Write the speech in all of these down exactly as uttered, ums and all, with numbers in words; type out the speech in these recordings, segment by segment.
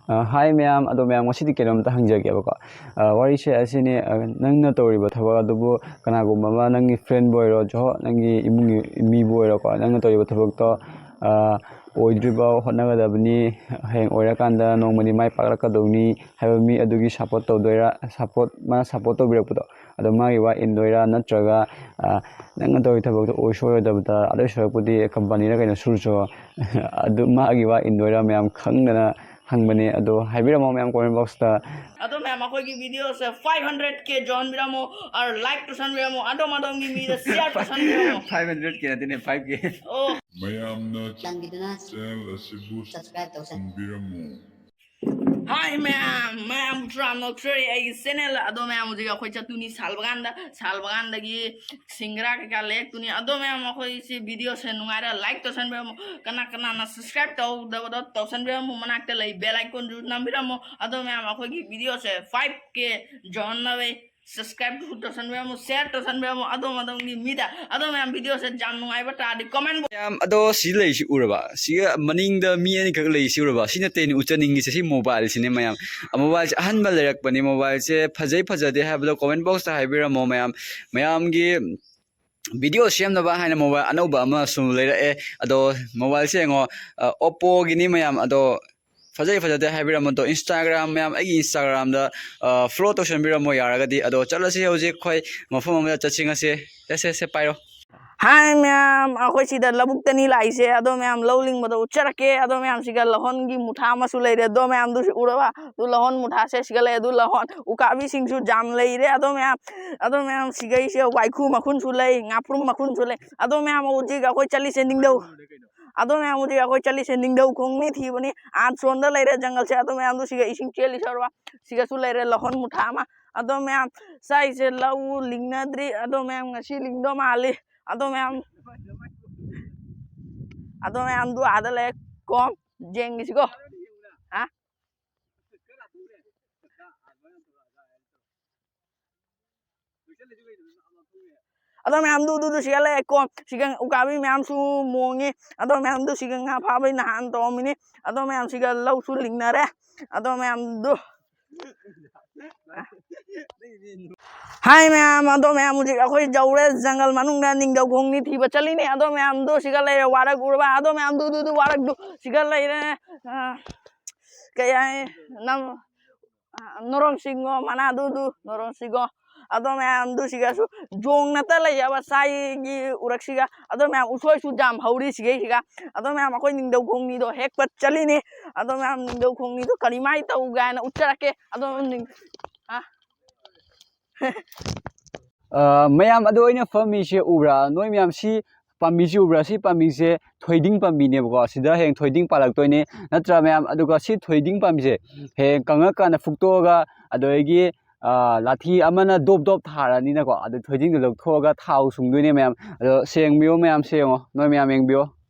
ꯍꯥꯏ ꯃꯌꯥꯝ, ꯑꯗꯣ ꯃꯌꯥꯝ, ꯉꯁꯤꯗꯤ ꯀꯩꯅꯣꯝꯇ ꯍꯪꯖꯒꯦꯕꯀꯣ꯫ ꯋꯥꯔꯤꯁꯦ ꯑꯁꯤꯅꯤ, ꯅꯪꯅ ꯇꯧꯔꯤꯕ ꯊꯕꯛ ꯑꯗꯨꯕꯨ ꯀꯅꯥꯒꯨꯝꯕ ꯑꯃ, ꯅꯪꯒꯤ ꯐ꯭ꯔꯦꯟꯕꯨ ꯑꯣꯏꯔꯣ, ꯖꯣꯍꯣ, ꯅꯪꯒꯤ ꯏꯃꯨꯡꯒꯤ ꯃꯤꯕꯨ ꯑꯣꯏꯔꯣꯀꯣ, ꯅꯪꯅ ꯇꯧꯔꯤꯕ ꯊꯕꯛꯇꯣ ꯑꯣꯏꯗ꯭ꯔꯤꯕ ꯍꯣꯠꯅꯒꯗꯕꯅꯤ꯫ ꯍꯌꯦꯡ ꯑꯣꯏꯔꯀꯥꯟꯗ ꯅꯣꯡꯃꯗꯤ ꯃꯥꯏ ꯄꯥꯛꯂꯛꯀꯗꯧꯅꯤ ꯍꯥꯏꯕ ꯃꯤ ꯑꯗꯨꯒꯤ ꯁꯞꯄꯣꯔꯠ ꯇꯧꯗꯣꯏꯔꯥ, ꯁꯞꯄꯣꯔꯠ, ꯃꯥꯅ ꯁꯞꯄꯣꯔꯠ ꯇꯧꯕꯤꯔꯛꯄꯗꯣ, ꯑꯗꯣ ꯃꯥꯒꯤ ꯋꯥ ꯏꯟꯗꯣꯏꯔꯥ, ꯅꯠꯇ꯭ꯔꯒ ꯅꯪꯅ ꯇꯧꯔꯤ ꯊꯕꯛꯇꯣ ꯑꯣꯏꯁꯣꯏ ꯑꯣꯏꯗꯕꯗ, ꯑꯗꯨꯏ ꯁꯔꯨꯛꯄꯨꯗꯤ ꯀꯝꯄꯅꯤꯔ ꯀꯩꯅꯣ ꯁꯨꯔꯁꯨ, ꯑꯗꯨ ꯃꯥꯒꯤ ꯋꯥ ꯏꯟꯗꯣꯏꯔꯥ ꯃꯌꯥꯝ ꯈꯪꯗꯅ ꯍꯪꯕꯅꯦ꯫ ꯑꯗꯣ ꯍꯥꯏꯕꯤꯔꯝꯃꯣ ꯃꯌꯥꯝ comment boxꯇ꯫ ꯑꯗꯣ ꯃꯌꯥꯝ, ꯑꯩꯈꯣꯏꯒꯤ videoꯁꯦ five hundred K ꯌꯧꯍꯟꯕꯤꯔꯝꯃꯣ, ꯑ, like ꯇꯧꯁꯟꯕꯤꯔꯝꯃꯣ, ꯑꯗꯣꯝ ꯑꯗꯣꯝꯒꯤ ꯃꯤꯗ share ꯇꯧꯁꯟꯕꯤꯔꯝꯃꯣ꯫ Five hundred K ꯅꯠꯇꯦꯅꯦ, five K꯫ ꯑꯣ꯫ ꯃꯌꯥꯝꯅ ꯆꯥꯟꯕꯤꯗꯨꯅ channel ꯑꯁꯤꯕꯨ subscribe ꯇꯧꯁꯟꯕꯤꯔꯝꯃꯨ꯫ Hi ꯃꯌꯥꯝ, ꯃꯌꯥꯝ ꯇꯔꯥꯝꯅ ꯑꯣꯛꯆꯔꯤ ꯑꯩꯒꯤ channel꯫ ꯑꯗꯣ ꯃꯌꯥꯝ, ꯍꯧꯖꯤꯛ ꯑꯩꯈꯣꯏ ꯆꯠꯇꯨꯅꯤ ꯁꯥꯜꯕꯒꯥꯟꯗ, ꯁꯥꯜꯕꯒꯥꯟꯗꯒꯤ ꯁꯤꯡꯒꯔꯥ ꯀꯩꯀꯥ ꯂꯩꯔꯛꯇꯨꯅꯤ꯫ ꯑꯗꯣ ꯃꯌꯥꯝ, ꯑꯩꯈꯣꯏ ꯁꯤ videoꯁꯦ ꯅꯨꯡꯉꯥꯏꯔ like ꯇꯧꯁꯟꯕꯤꯔꯝꯃꯣ, ꯀꯅꯥ ꯀꯅꯥꯅ subscribe ꯇꯧꯗꯕꯗꯣ ꯇꯧꯁꯟꯕꯤꯔꯝꯃꯣ, ꯃꯅꯥꯛꯇ ꯂꯩ bell iconꯗꯨ ꯅꯝꯕꯤꯔꯝꯃꯣ꯫ ꯑꯗꯣ ꯃꯌꯥꯝ, ꯑꯩꯈꯣꯏꯒꯤ videoꯁꯦ five K ꯌꯧꯍꯟꯅꯕ subscribe ꯇꯧꯁꯟꯕꯤꯔꯝꯃꯣ, share ꯇꯧꯁꯟꯕꯤꯔꯝꯃꯣ ꯑꯗꯣꯝ ꯑꯗꯣꯝꯒꯤ ꯃꯤꯗ꯫ ꯑꯗꯣ ꯃꯌꯥꯝ, videoꯁꯦ ꯌꯥꯝ ꯅꯨꯡꯉꯥꯏꯕ ꯇꯥꯔꯗꯤ comment box꯫ ꯃꯌꯥꯝ, ꯑꯗꯣ ꯁꯤ ꯂꯩꯁꯤ ꯎꯔꯕ? ꯁꯤꯒ ꯃꯅꯤꯡꯗ ꯃꯤ ꯑꯅꯤꯈꯛ ꯂꯩꯁꯤ ꯎꯔꯕ? ꯁꯤ ꯅꯠꯇꯦ ꯑꯩꯅ ꯎꯠꯆꯅꯤꯡꯉꯤꯁꯦ, ꯁꯤ mobileꯁꯤꯅꯦ ꯃꯌꯥꯝ꯫ Mobileꯁꯦ ꯑꯍꯟꯕ ꯂꯩꯔꯛꯄꯅꯦ꯫ Mobileꯁꯦ ꯐꯖꯩ ꯐꯖꯗꯦ ꯍꯥꯏꯕꯗꯣ comment boxꯇ ꯍꯥꯏꯕꯤꯔꯝꯃꯣ ꯃꯌꯥꯝ꯫ ꯃꯌꯥꯝꯒꯤ video ꯁꯦꯝꯅꯕ ꯍꯥꯏꯅ mobile ꯑꯅꯧꯕ ꯑꯃꯁꯨ ꯂꯩꯔꯛꯑꯦ꯫ ꯑꯗꯣ mobileꯁꯦ ꯌꯦꯡꯉꯣ, ꯑ, Oppoꯒꯤꯅꯤ ꯃꯌꯥꯝ꯫ ꯑꯗꯣ ꯐꯖꯩ ꯐꯖꯗꯦ ꯍꯥꯏꯕꯤꯔꯝꯃꯣ꯫ ꯑꯗꯣ Instagram ꯃꯌꯥꯝ, ꯑꯩꯒꯤ Instagramꯗ, ꯑ, follow ꯇꯧꯁꯟꯕꯤꯔꯝꯃꯣ ꯌꯥꯔꯒꯗꯤ꯫ ꯑꯗꯣ ꯆꯠꯂꯁꯤ ꯍꯧꯖꯤꯛ ꯑꯩꯈꯣꯏ ꯃꯐꯝ ꯑꯃꯗ ꯆꯠꯁꯤ ꯉꯁꯤ꯫ ꯁꯦ, ꯁꯦ, ꯁꯦ, ꯄꯥꯏꯔꯣ꯫ Hi ꯃꯌꯥꯝ, ꯑꯩꯈꯣꯏ ꯁꯤꯗ ꯂꯧꯕꯨꯛꯇꯅꯤ ꯂꯥꯛꯏꯁꯦ꯫ ꯑꯗꯣ ꯃꯌꯥꯝ, ꯂꯧ ꯂꯤꯡꯕꯗꯣ ꯎꯠꯆꯔꯛꯀꯦ꯫ ꯑꯗꯣ ꯃꯌꯥꯝ, ꯁꯤꯒ ꯂꯍꯣꯟꯒꯤ ꯃꯨꯊꯥ ꯑꯃꯁꯨ ꯂꯩꯔꯦ꯫ ꯑꯗꯣ ꯃꯌꯥꯝꯗꯨꯁꯨ ꯎꯔꯕ? ꯑꯗꯨ ꯂꯍꯣꯟ ꯃꯨꯊꯥꯁꯦ ꯁꯤꯒ ꯂꯩ꯫ ꯑꯗꯨ ꯂꯍꯣꯟ ꯎꯀꯥꯕꯤꯁꯤꯡꯁꯨ ꯌꯥꯝ ꯂꯩꯔꯦ꯫ ꯑꯗꯣ ꯃꯌꯥꯝ, ꯑꯗꯣ ꯃꯌꯥꯝ, ꯁꯤꯒꯩꯁꯦ ꯋꯥꯏꯈꯨ ꯃꯈꯨꯟꯁꯨ ꯂꯩ, ꯉꯥꯄ꯭ꯔꯨꯝ ꯃꯈꯨꯟꯁꯨ ꯂꯩ꯫ ꯑꯗꯣ ꯃꯌꯥꯝ, ꯍꯧꯖꯤꯛ ꯑꯩꯈꯣꯏ ꯆꯠꯂꯤꯁꯦ ꯅꯤꯡꯊꯧ ꯑꯗꯣ ꯃꯌꯥꯝ, ꯍꯧꯖꯤꯛ ꯑꯩꯈꯣꯏ ꯆꯠꯂꯤꯁꯦ ꯅꯤꯡꯊꯧ ꯈꯣꯡꯅꯤ ꯊꯤꯕꯅꯤ꯫ ꯑꯥ ꯁꯣꯝꯗ ꯂꯩꯔꯦ ꯖꯪꯒꯜꯁꯦ꯫ ꯑꯗꯣ ꯃꯌꯥꯝꯗꯨ ꯁꯤꯒ ꯏꯁꯤꯡ ꯆꯦꯜꯂꯤ ꯁꯔꯨꯕ꯫ ꯁꯤꯒꯁꯨ ꯂꯩꯔꯦ ꯂꯍꯣꯟ ꯃꯨꯊꯥ ꯑꯃ꯫ ꯑꯗꯣ ꯃꯌꯥꯝ, ꯁ꯭ꯋꯥꯏꯁꯦ ꯂꯧ ꯂꯤꯡꯅꯗ꯭ꯔꯤ꯫ ꯑꯗꯣ ꯃꯌꯥꯝ, ꯉꯁꯤ ꯂꯤꯡꯗꯧ ꯃꯥꯜꯂꯤ꯫ ꯑꯗꯣ ꯃꯌꯥꯝ, ꯑꯗꯣ ꯃꯌꯥꯝꯗꯨ ꯑꯥꯗ ꯂꯩꯔꯦ꯫ ꯀꯣꯝ ꯌꯦꯡꯉꯤꯁꯤꯀꯣ꯫ ꯍꯥ? ꯑꯗꯣ ꯃꯌꯥꯝꯗꯨ ꯑꯗꯨꯗꯨ ꯁꯤꯒ ꯂꯩꯔꯦꯀꯣ꯫ ꯁꯤꯒ ꯎꯀꯥꯕꯤ ꯃꯌꯥꯝꯁꯨ ꯃꯣꯡꯉꯤ꯫ ꯑꯗꯣ ꯃꯌꯥꯝꯗꯨ ꯁꯤꯒ ꯉꯥ ꯐꯥꯕꯩ ꯅꯍꯥꯟ ꯇꯧꯔꯝꯃꯤꯅꯤ꯫ ꯑꯗꯣ ꯃꯌꯥꯝ ꯁꯤꯒ ꯂꯧꯁꯨ ꯂꯤꯡꯅꯔꯦ꯫ ꯑꯗꯣ ꯃꯌꯥꯝꯗꯨ ꯍꯥꯏ ꯃꯌꯥꯝ, ꯑꯗꯣ ꯃꯌꯥꯝ ꯍꯧꯖꯤꯛ ꯑꯩꯈꯣꯏ ꯌꯧꯔꯦ ꯖꯪꯒꯜ ꯃꯅꯨꯡꯗ, ꯅꯤꯡꯊꯧ ꯈꯣꯡꯅꯤ ꯊꯤꯕ ꯆꯠꯂꯤꯅꯦ꯫ ꯑꯗꯣ ꯃꯌꯥꯝꯗꯣ ꯁꯤꯒ ꯂꯩꯔꯦ, ꯋꯥꯔꯛ ꯎꯔꯕ? ꯑꯗꯣ ꯃꯌꯥꯝꯗꯨ ꯑꯗꯨ ꯋꯥꯔꯛꯇꯨ ꯁꯤꯒ ꯂꯩꯔꯦ꯫ ꯑ, ꯀꯩ ꯍꯥꯏ ꯅꯝ ꯑ, ꯅꯣꯔꯣꯡ ꯁꯤꯡꯉꯣ ꯃꯅꯥꯗꯨꯗꯨ ꯅꯣꯔꯣꯡ ꯁꯤꯡꯉꯣ꯫ ꯑꯗꯣ ꯃꯌꯥꯝꯗꯨ ꯁꯤꯒꯁꯨ ꯖꯣꯡ ꯅꯠꯇ ꯂꯩꯌꯦꯕ ꯁꯥꯏꯒꯤ ꯎꯔꯛꯁꯤꯒ꯫ ꯑꯗꯣ ꯃꯌꯥꯝ ꯎꯁꯣꯏꯁꯨ ꯌꯥꯝ ꯍꯧꯔꯤ ꯁꯤꯒꯩꯁꯤꯒ꯫ ꯑꯗꯣ ꯃꯌꯥꯝ ꯑꯩꯈꯣꯏ ꯅꯤꯡꯊꯧ ꯈꯣꯡꯅꯤꯗꯣ ꯍꯦꯛꯄ ꯆꯠꯂꯤꯅꯤ꯫ ꯑꯗꯣ ꯃꯌꯥꯝ ꯅꯤꯡꯊꯧ ꯈꯣꯡꯅꯤꯗꯣ ꯀꯔꯤꯃꯥꯏꯅ ꯇꯧꯒꯦ ꯍꯥꯏꯅ ꯎꯠꯆꯔꯛꯀꯦ꯫ ꯑꯗꯣ ꯅꯤꯡ-, ꯑ꯫ ꯑ, ꯃꯌꯥꯝ ꯑꯗꯣ ꯑꯩꯅ ꯐꯝꯃꯤꯁꯦ ꯎꯕ꯭ꯔꯥ? ꯅꯣꯏ ꯃꯌꯥꯝ ꯁꯤ ꯄꯥꯝꯕꯤꯁꯤ ꯎꯕ꯭ꯔꯥ? ꯁꯤ ꯄꯥꯝꯕꯤꯁꯦ ꯊꯣꯏꯗꯤꯡ ꯄꯥꯝꯕꯤꯅꯦꯕꯀꯣ꯫ ꯁꯤꯗ ꯍꯌꯦꯡ ꯊꯣꯏꯗꯤꯡ ꯄꯥꯜꯂꯛꯇꯣꯏꯅꯦ, ꯅꯠꯇ꯭ꯔꯥ ꯃꯌꯥꯝ? ꯑꯗꯨꯒ ꯁꯤ ꯊꯣꯏꯗꯤꯡ ꯄꯥꯝꯕꯤꯁꯦ ꯍꯌꯦꯡ ꯀꯪꯉꯀꯥꯟꯗ ꯐꯨꯛꯇꯣꯛꯑꯒ, ꯑꯗꯒꯤ, ꯑ, ꯂꯥꯊꯤ ꯑꯃꯅ ꯗꯣꯞ ꯗꯣꯞ ꯊꯥꯔꯅꯤꯅꯀꯣ, ꯑꯗꯨ ꯊꯣꯏꯗꯤꯡꯗꯣ ꯂꯧꯊꯣꯛꯑꯒ ꯊꯥꯎ ꯁꯨꯡꯗꯣꯏꯅꯦ ꯃꯌꯥꯝ꯫ ꯑꯗꯣ ꯁꯦꯡꯕꯤꯌꯣ ꯃꯌꯥꯝ, ꯁꯦꯡꯉꯣ ꯅꯣꯏ ꯃꯌꯥꯝ ꯌꯦꯡꯕꯤꯌꯣ꯫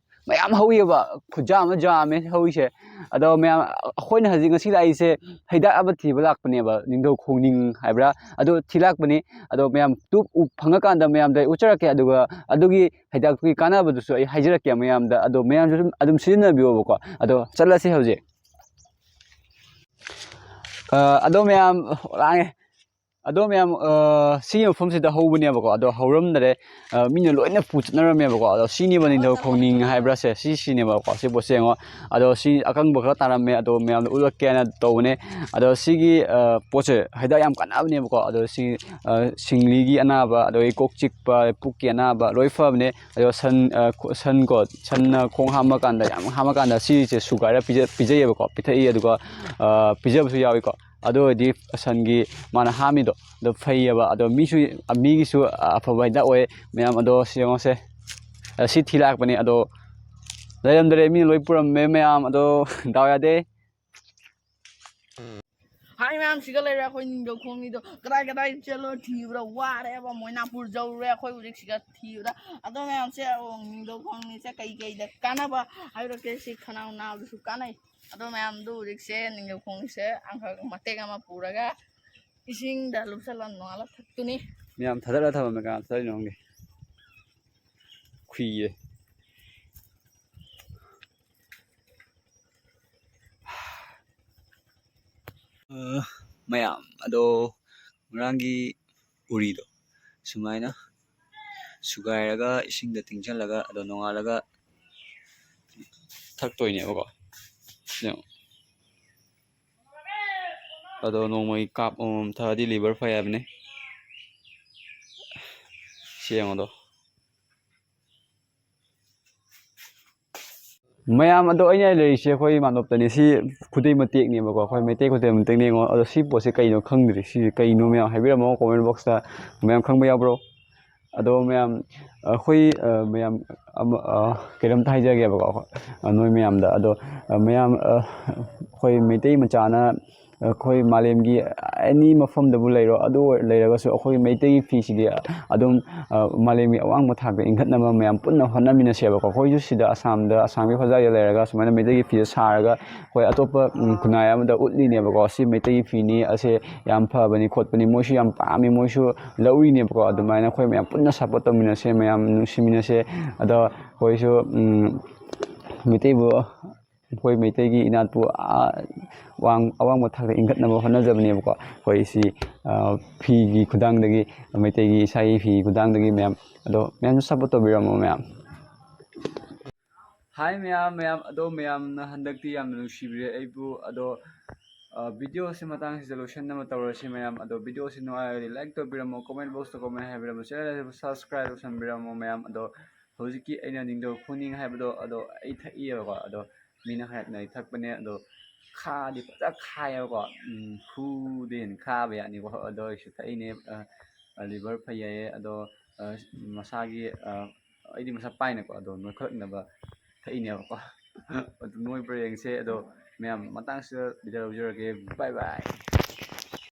ꯃꯌꯥꯝ ꯍꯧꯋꯦꯕ, ꯈꯨꯖꯥ ꯑꯃ ꯌꯥꯝꯃꯦ ꯍꯧꯔꯤꯁꯦ꯫ ꯑꯗꯣ ꯃꯌꯥꯝ, ꯑꯩꯈꯣꯏꯅ ꯍꯧꯖꯤꯛ ꯉꯁꯤ ꯂꯥꯛꯏꯁꯦ ꯍꯤꯗꯥꯛ ꯑꯃ ꯊꯤꯕ ꯂꯥꯛꯄꯅꯦꯕ, ꯅꯤꯡꯊꯧ ꯈꯣꯡꯅꯤꯡ ꯍꯥꯏꯕ꯭ꯔꯥ? ꯑꯗꯨ ꯊꯤ ꯂꯥꯛꯄꯅꯤ꯫ ꯑꯗꯣ ꯃꯌꯥꯝ ꯇꯨ ꯎ-, ꯐꯪꯉꯀꯥꯟꯗ ꯃꯌꯥꯝꯗ ꯑꯩ ꯎꯠꯆꯔꯛꯀꯦ, ꯑꯗꯨꯒ ꯑꯗꯨꯒꯤ ꯍꯤꯗꯥꯛꯇꯨꯒꯤ ꯀꯥꯟꯅꯕꯗꯨꯁꯨ ꯑꯩ ꯍꯥꯏꯖꯔꯛꯀꯦ ꯃꯌꯥꯝꯗ꯫ ꯑꯗꯣ ꯃꯌꯥꯝꯁꯨ ꯑꯗꯨꯝ, ꯑꯗꯨꯝ ꯁꯤꯖꯤꯟꯅꯕꯤꯌꯣꯕꯀꯣ꯫ ꯑꯗꯣ ꯆꯠꯂꯁꯤ ꯍꯧꯖꯤꯛ꯫ ꯑ, ꯑꯗꯣ ꯃꯌꯥꯝ ꯂꯥꯡꯉꯦ꯫ ꯑꯗꯣ ꯃꯌꯥꯝ, ꯑ, ꯁꯤꯒꯤ ꯃꯐꯝꯁꯤꯗ ꯍꯧꯕꯅꯦꯕꯀꯣ, ꯑꯗꯣ ꯍꯧꯔꯝꯗꯔꯦ꯫ ꯑ, ꯃꯤꯅ ꯂꯣꯏꯅ ꯄꯨ ꯆꯠꯅꯔꯝꯃꯦꯕꯀꯣ꯫ ꯑꯗꯣ ꯁꯤꯅꯦꯕ ꯅꯤꯡꯊꯧ ꯈꯣꯡꯅꯤꯡ ꯍꯥꯏꯕ꯭ꯔꯥ ꯁꯦ, ꯁꯤ ꯁꯤꯅꯦꯕꯀꯣ꯫ ꯁꯤ ꯄꯣꯠꯁꯦ ꯌꯦꯡꯉꯣ꯫ ꯑꯗꯣ ꯁꯤ ꯑꯀꯪꯕ ꯈꯔ ꯇꯥꯔꯝꯃꯦ, ꯑꯗꯣ ꯃꯌꯥꯝꯗ ꯎꯠꯂꯛꯀꯦꯅ ꯇꯧꯕꯅꯦ꯫ ꯑꯗꯣ ꯁꯤꯒꯤ, ꯑ, ꯄꯣꯠꯁꯦ ꯍꯤꯗꯥꯛ ꯌꯥꯝ ꯀꯥꯟꯅꯕꯅꯦꯕꯀꯣ꯫ ꯑꯗꯣ ꯁꯤ, ꯑ, ꯁꯤꯡꯂꯤꯒꯤ ꯑꯅꯥꯕ, ꯑꯗꯒꯤ ꯀꯣꯛ ꯆꯤꯛꯄ, ꯄꯨꯛꯀꯤ ꯑꯅꯥꯕ ꯂꯣꯏ ꯐꯕꯅꯦ꯫ ꯑꯗꯣ ꯁꯟ, ꯑ, ꯈꯣ-, ꯁꯟ ꯀꯣ, ꯁꯟꯅ ꯈꯣꯡ ꯍꯥꯝꯃꯀꯥꯟꯗ, ꯌꯥꯝ ꯍꯥꯝꯃꯀꯥꯟꯗ ꯁꯤꯁꯦ ꯁꯨꯒꯥꯏꯔ ꯄꯤꯖ-, ꯄꯤꯖꯩꯌꯦꯕꯀꯣ, ꯄꯤꯊꯛꯏ꯫ ꯑꯗꯨꯒ, ꯑ, ꯄꯤꯖꯕꯁꯨ ꯌꯥꯎꯏꯀꯣ꯫ ꯑꯗꯨ ꯑꯣꯏꯔꯗꯤ ꯁꯟꯒꯤ ꯃꯥꯅ ꯍꯥꯝꯃꯤꯗꯣ ꯑꯗꯨ ꯐꯩꯌꯦꯕ꯫ ꯑꯗꯣ ꯃꯤꯁꯨ, ꯃꯤꯒꯤꯁꯨ ꯑꯐꯕ ꯍꯤꯗꯥꯛ ꯑꯣꯏ ꯃꯌꯥꯝ꯫ ꯑꯗꯣ ꯁꯤ ꯌꯦꯡꯉꯣꯁꯦ, ꯑ, ꯁꯤ ꯊꯤ ꯂꯥꯛꯄꯅꯦ꯫ ꯑꯗꯣ ꯂꯩꯔꯝꯗꯔꯦ, ꯃꯤꯅ ꯂꯣꯏ ꯄꯨꯔꯝꯃꯦ ꯃꯌꯥꯝ꯫ ꯑꯗꯣ ꯗꯥꯎ ꯌꯥꯗꯦ꯫ ꯍꯥꯏ ꯃꯌꯥꯝ, ꯁꯤꯒ ꯂꯩꯔꯦ ꯑꯩꯈꯣꯏ ꯅꯤꯡꯊꯧ ꯈꯣꯡꯅꯤꯗꯣ꯫ ꯀꯗꯥꯏ ꯀꯗꯥꯏ ꯆꯠꯂꯣ ꯊꯤꯕ꯭ꯔꯥ ꯋꯥꯔꯦꯕ, ꯃꯣꯏꯅꯥꯄꯨꯔ ꯌꯧꯔꯦ ꯑꯩꯈꯣꯏ ꯍꯧꯖꯤꯛ ꯁꯤꯒ ꯊꯤꯕꯗ꯫ ꯑꯗꯣ ꯃꯌꯥꯝꯁꯦ, ꯑꯣ, ꯅꯤꯡꯊꯧ ꯈꯣꯡꯅꯤꯁꯦ ꯀꯩ ꯀꯩꯗ ꯀꯥꯟꯅꯕ ꯍꯥꯏꯔꯛꯀꯦ? ꯁꯤ ꯈꯅꯥꯎ ꯅꯥꯕꯗꯁꯨ ꯀꯥꯟꯅꯩ꯫ ꯑꯗꯣ ꯃꯌꯥꯝꯗꯨ ꯍꯧꯖꯤꯛꯁꯦ ꯅꯤꯡꯊꯧ ꯈꯣꯡꯅꯤꯁꯦ ꯑꯃꯈꯛ ꯃꯇꯦꯛ ꯑꯃ ꯄꯨꯔꯒ ꯏꯁꯤꯡꯗ ꯂꯨꯞꯁꯜꯂ ꯅꯣꯡꯉꯥꯜꯂ ꯊꯛꯇꯣꯏꯅꯤ꯫ ꯃꯌꯥꯝ ꯊꯥꯗꯔ ꯊꯝꯃꯝꯃꯦ, ꯀꯅꯥ ꯊꯥꯗꯔꯤꯅꯣ ꯈꯪꯗꯦ꯫ ꯐꯤꯌꯦ꯫ ꯑ, ꯃꯌꯥꯝ ꯑꯗꯣ ꯉꯔꯥꯡꯒꯤ ꯎꯔꯤꯗꯣ ꯁꯨꯃꯥꯏꯅ ꯁꯨꯒꯥꯏꯔꯒ ꯏꯁꯤꯡꯗ ꯇꯤꯡꯁꯜꯂꯒ ꯑꯗꯣ ꯅꯣꯡꯉꯥꯜꯂꯒ ꯊꯛꯇꯣꯏꯅꯦꯕꯀꯣ꯫ ꯌꯦꯡꯉꯣ꯫ ꯑꯗꯣ ꯅꯣꯡꯃꯒꯤ ꯀꯥꯞ ꯑꯃꯃꯝ ꯊꯛꯑꯗꯤ ꯂꯤꯚꯔ ꯐꯩ ꯍꯥꯏꯕꯅꯤ꯫ ꯁꯤ ꯌꯦꯡꯉꯣꯗꯣ꯫ ꯃꯌꯥꯝ ꯑꯗꯣ ꯑꯩꯅ ꯂꯩꯔꯤꯁꯦ ꯑꯩꯈꯣꯏ ꯃꯥꯅꯣꯞꯇꯅꯤ꯫ ꯁꯤ ꯈꯨꯗꯩ ꯃꯇꯦꯛꯅꯦꯕꯀꯣ, ꯑꯩꯈꯣꯏ ꯃꯩꯇꯩ ꯈꯨꯗꯩ ꯃꯇꯦꯛꯅꯦ꯫ ꯌꯦꯡꯉꯣ, ꯑꯗꯣ ꯁꯤ ꯄꯣꯠꯁꯦ ꯀꯩꯅꯣ ꯈꯪꯗ꯭ꯔꯤ꯫ ꯁꯤꯁꯦ ꯀꯩꯅꯣ ꯃꯌꯥꯝ ꯍꯥꯏꯕꯤꯔꯝꯃꯣ comment boxꯇ꯫ ꯃꯌꯥꯝ ꯈꯪꯕ ꯌꯥꯎꯕ꯭ꯔꯣ? ꯑꯗꯣ ꯃꯌꯥꯝ, ꯑꯩꯈꯣꯏ, ꯑ, ꯃꯌꯥꯝ ꯑꯃ, ꯑ, ꯀꯩꯅꯣꯝꯇ ꯍꯥꯏꯖꯒꯦꯕꯀꯣ, ꯑ, ꯅꯣꯏ ꯃꯌꯥꯝꯗ꯫ ꯑꯗꯣ, ꯑ, ꯃꯌꯥꯝ, ꯑ, ꯑꯩꯈꯣꯏ ꯃꯩꯇꯩ ꯃꯆꯥꯅ ꯑꯩꯈꯣꯏ ꯃꯥꯂꯦꯝꯒꯤ any ꯃꯐꯝꯗꯕꯨ ꯂꯩꯔꯣ, ꯑꯗꯨ ꯑꯣꯏ-, ꯂꯩꯔꯒꯁꯨ ꯑꯩꯈꯣꯏ ꯃꯩꯇꯩꯒꯤ ꯐꯤꯁꯤꯗꯤ ꯑꯗꯨꯝ, ꯑ, ꯃꯥꯂꯦꯝꯒꯤ ꯑꯋꯥꯡꯕ ꯊꯥꯛꯇ ꯏꯟꯈꯠꯅꯕ ꯃꯌꯥꯝ ꯄꯨꯟꯅ ꯍꯣꯠꯅꯃꯤꯟꯅꯁꯦꯕꯀꯣ꯫ ꯑꯩꯈꯣꯏꯁꯨ ꯁꯤꯗ ꯑꯁꯥꯝꯗ, ꯑꯁꯥꯝꯒꯤ ꯍꯣꯖꯥꯏꯗ ꯂꯩꯔꯒ ꯁꯨꯃꯥꯏꯅ ꯃꯩꯇꯩꯒꯤ ꯐꯤꯁꯦ ꯁꯥꯔꯒ ꯑꯩꯈꯣꯏ ꯑꯇꯣꯞꯄ, ꯎꯝ, ꯈꯨꯟꯅꯥꯏ ꯑꯃꯗ ꯎꯠꯂꯤꯅꯦꯕꯀꯣ꯫ ꯁꯤ ꯃꯩꯇꯩꯒꯤ ꯐꯤꯅꯤ, ꯑꯁꯦ ꯌꯥꯝ ꯐꯕꯅꯤ ꯈꯣꯠꯄꯅꯤ, ꯃꯣꯏꯁꯨ ꯌꯥꯝ ꯄꯥꯝꯃꯤ, ꯃꯣꯏꯁꯨ ꯂꯧꯔꯤꯅꯦꯕꯀꯣ꯫ ꯑꯗꯨꯃꯥꯏꯅ ꯑꯩꯈꯣꯏ ꯃꯌꯥꯝ ꯄꯨꯟꯅ support ꯇꯧꯃꯤꯟꯅꯁꯦ, ꯃꯌꯥꯝ ꯅꯨꯡꯁꯤꯃꯤꯟꯅꯁꯦ꯫ ꯑꯗꯣ ꯑꯩꯈꯣꯏꯁꯨ, ꯎꯝ, ꯃꯩꯇꯩꯕꯨ, ꯑꯩꯈꯣꯏ ꯃꯩꯇꯩꯒꯤ ꯏꯅꯥꯠꯄꯨ, ꯑꯥ, ꯋꯥꯡ-, ꯑꯋꯥꯡꯕ ꯊꯥꯛꯇ ꯏꯟꯈꯠꯅꯕ ꯍꯣꯠꯅꯖꯕꯅꯦꯕꯀꯣ꯫ ꯑꯩꯈꯣꯏ ꯁꯤ, ꯑꯥ, ꯐꯤꯒꯤ ꯈꯨꯗꯥꯡꯗꯒꯤ, ꯃꯩꯇꯩꯒꯤ ꯏꯁꯥꯒꯤ ꯐꯤꯒꯤ ꯈꯨꯗꯥꯡꯗꯒꯤ ꯃꯌꯥꯝ꯫ ꯑꯗꯣ ꯃꯌꯥꯝꯁꯨ support ꯇꯧꯕꯤꯔꯝꯃꯣ ꯃꯌꯥꯝ꯫ Hi ꯃꯌꯥꯝ, ꯃꯌꯥꯝ, ꯑꯗꯣ ꯃꯌꯥꯝꯅ ꯍꯟꯗꯛꯇꯤ ꯌꯥꯝꯅ ꯅꯨꯡꯁꯤꯕꯤꯔꯦ ꯑꯩꯕꯨ꯫ ꯑꯗꯣ, ꯑ, videoꯁꯤ ꯃꯇꯥꯡꯁꯤꯗ ꯂꯣꯏꯁꯤꯟꯅꯕ ꯇꯧꯔꯁꯤ ꯃꯌꯥꯝ꯫ ꯑꯗꯣ videoꯁꯤ ꯅꯨꯡꯉꯥꯏꯔꯗꯤ like ꯇꯧꯕꯤꯔꯝꯃꯣ, comment boxꯇ comment ꯍꯥꯏꯕꯤꯔꯝꯃꯣ, channel ꯑꯁꯤꯕꯨ subscribe ꯇꯧꯁꯟꯕꯤꯔꯝꯃꯣ ꯃꯌꯥꯝ꯫ ꯑꯗꯣ ꯍꯧꯖꯤꯛꯀꯤ ꯑꯩꯅ ꯅꯤꯡꯊꯧ ꯈꯨꯅꯤꯡ ꯍꯥꯏꯕꯗꯣ, ꯑꯗꯣ ꯑꯩ ꯊꯛꯏꯑꯕꯀꯣ꯫ ꯑꯗꯣ ꯃꯤꯅ ꯍꯥꯏꯔꯛꯅ ꯑꯩ ꯊꯛꯄꯅꯦ꯫ ꯑꯗꯣ ꯈꯥꯗꯤ ꯐꯖ ꯈꯥꯏꯌꯦꯕꯀꯣ꯫ ꯎꯝ, ꯈꯨꯗꯩ ꯍꯦꯟꯅ ꯈꯥꯕ ꯌꯥꯅꯤꯀꯣ꯫ ꯑꯗꯣ ꯑꯩꯁꯨ ꯊꯛꯏꯅꯦ꯫ ꯑ, ꯑ, liver ꯐꯩ ꯍꯥꯏꯌꯦ꯫ ꯑꯗꯣ, ꯑ, ꯃꯁꯥꯒꯤ, ꯑ, ꯑꯩꯗꯤ ꯃꯁꯥ ꯄꯥꯏꯅꯀꯣ꯫ ꯑꯗꯣ ꯅꯣꯏꯈꯠꯂꯛꯅꯕ ꯊꯛꯏꯅꯦꯕꯀꯣ꯫ ꯑꯗꯨ ꯅꯣꯏꯕ꯭ꯔꯥ ꯌꯦꯡꯁꯦ꯫ ꯑꯗꯣ ꯃꯌꯥꯝ ꯃꯇꯥꯡꯁꯤꯗ video ꯂꯧꯖꯔꯒꯦ꯫ Bye bye꯫